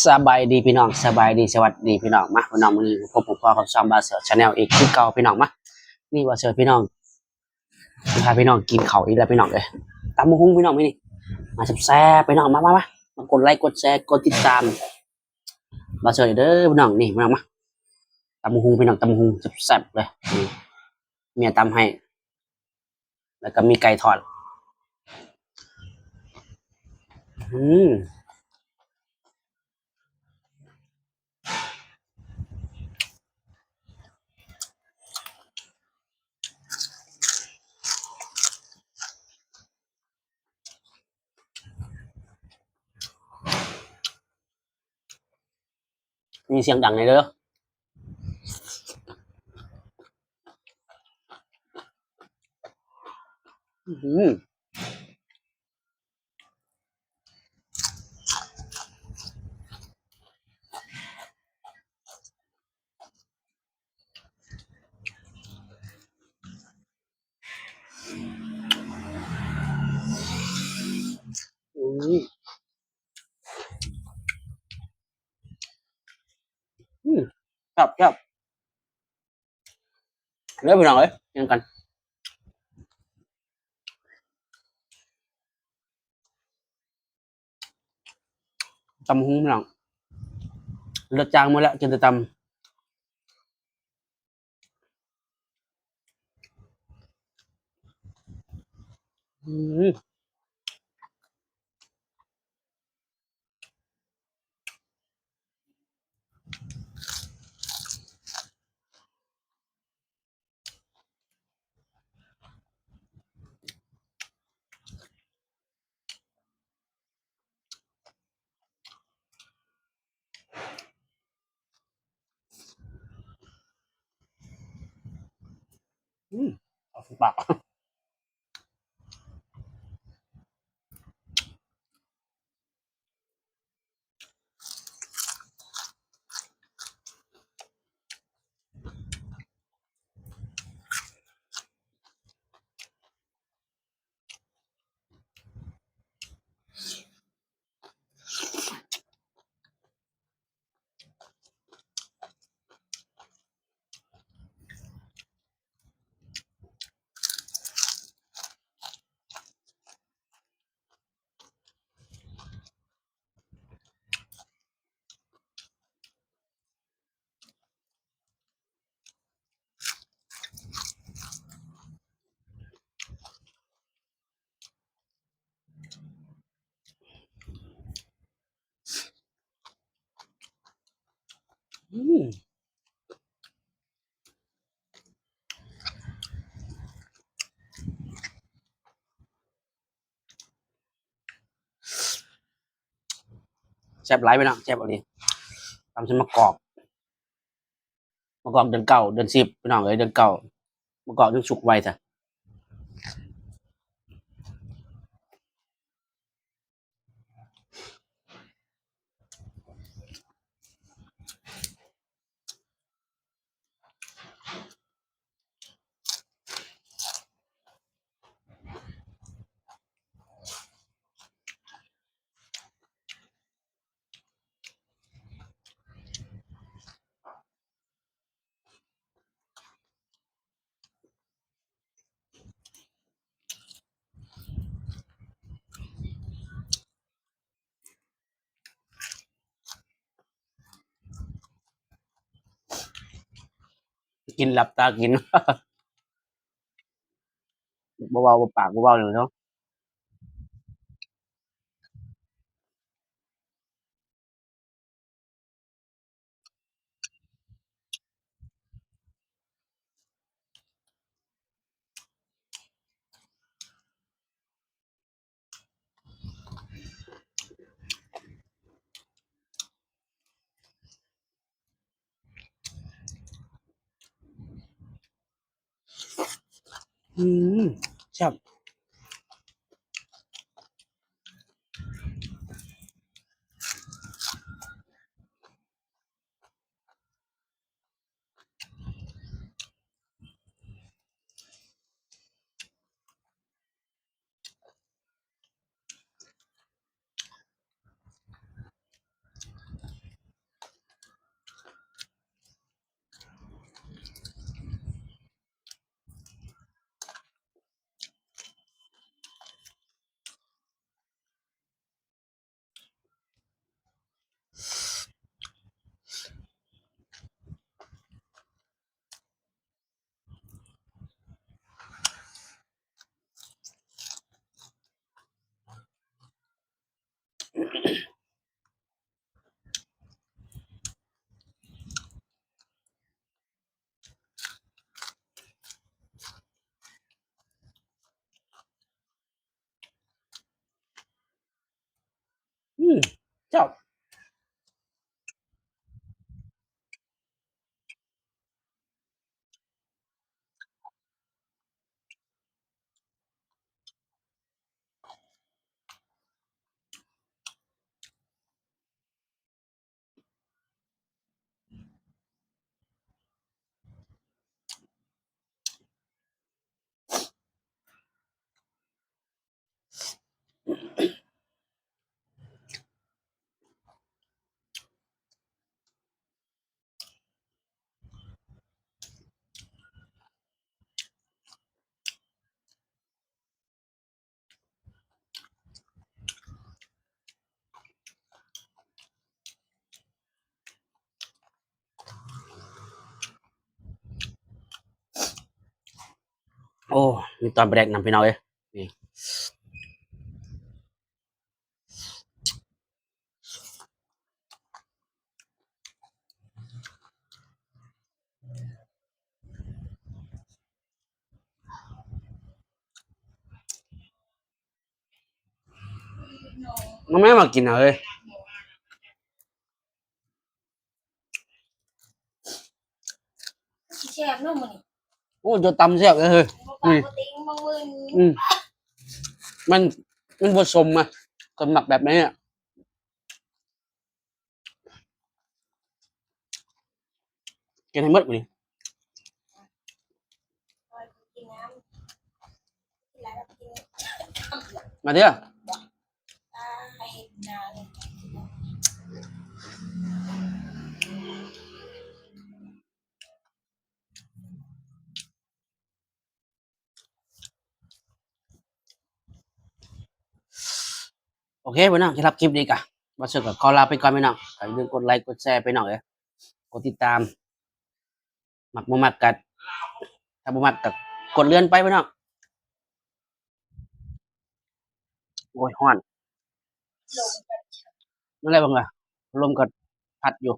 ສະບາຍດີພີ່ນ້ອງ ສະບາຍດີ ສະຫວັດດີພີ່ນ້ອງ. ມາພີ່ນ້ອງ ມື້ນີ້ພົບກັບຊ່ອງບ່າວເສີດ Channel ອີກຄືເກົ່າພີ່ນ້ອງ. ມາ ນີ້ບ່າວເສີດພີ່ນ້ອງ ພາພີ່ນ້ອງກິນເຂົ້າອີກແລ້ວພີ່ນ້ອງເອີຍ. ຕຳບັກຫຸ່ງພີ່ນ້ອງ ມື້ນີ້ ມາແຊບໆ ພີ່ນ້ອງ. ມາ ມາ ມາ ມາກົດໄລ ກົດແຊ ກົດຕິດຕາມບ່າວເສີດເດີພີ່ນ້ອງ. ນີ້ພີ່ນ້ອງ ມາ ຕຳບັກຫຸ່ງພີ່ນ້ອງ ຕຳບັກຫຸ່ງແຊບໆ ເລີຍ ນີ້ ເມຍຕຳໃຫ້ ແລ້ວກໍມີໄກ່ທອດ. ອືມ ມີສຽງດັງແດ່ເດີ. ອືມ ອືມ ອືມ ແຊບໆ ເດີພີ່ນ້ອງເອີຍ ກິນນຳກັນ. ຕຳບັກຫຸ່ງພີ່ນ້ອງ ລົດຈາງໝົດແລ້ວ ກິນແຕ່ຕຳ. ອືມ ອືມ ເອົາໃສ່ປາກ. ອືມ ແຊບຫຼາຍພີ່ນ້ອງ ແຊບອີ່ຫຼີ. ຕຳໃສ່ໝາກກອກ ໝາກກອກເດືອນເກົ້າ ເດືອນສິບ ພີ່ນ້ອງເອີຍ ເດືອນເກົ້າ ໝາກກອກຍັງສຸກໄວແທ້. ກິນຫຼັບຕາກິນ ບໍ່ເວົ້າ ບໍ່ປາກບໍ່ເວົ້າເລີຍເນາະ. ອືມ ແຊບ. ອ ຊອບ. ໂອ້ ມີຕອນປາແດກນຳ ພີ່ນ້ອງເອີຍ ນີ້. ນ້ອງແມ່ມາກິນເອົາເອີຍ. ຊິແຊບເນາະມື້ນີ້. ໂອ້ ຕົວຕຳແຊບເລີຍເຮີ້ຍ. ບໍ່ປາກບໍ່ຕິງ ບໍ່ເບິ່ງ. ອືມ ມັນ ມັນບໍ່ສົ້ມນະ ຂ້ອຍມັກແບບນີ້. ກິນໃຫ້ໝົດມື້ນີ້. ມາເດີ້. ໂອເຄ ພີ່ນ້ອງ ສຳລັບຄລິບນີ້ກະ ບ່າວເສີກກະຂໍລາໄປກ່ອນ ພີ່ນ້ອງ. ກະຢ່າລືມກົດໄລກົດແຊ ພີ່ນ້ອງເອີຍ ກົດຕິດຕາມ. ມັກບໍ່ມັກກະ ຖ້າບໍ່ມັກກະກົດເລື່ອນໄປ ພີ່ນ້ອງ. ໂອ້ຍ ຮ້ອນ. ນັ້ນແຫຼະເບິ່ງວ່າ ລົມກໍພັດຢູ່.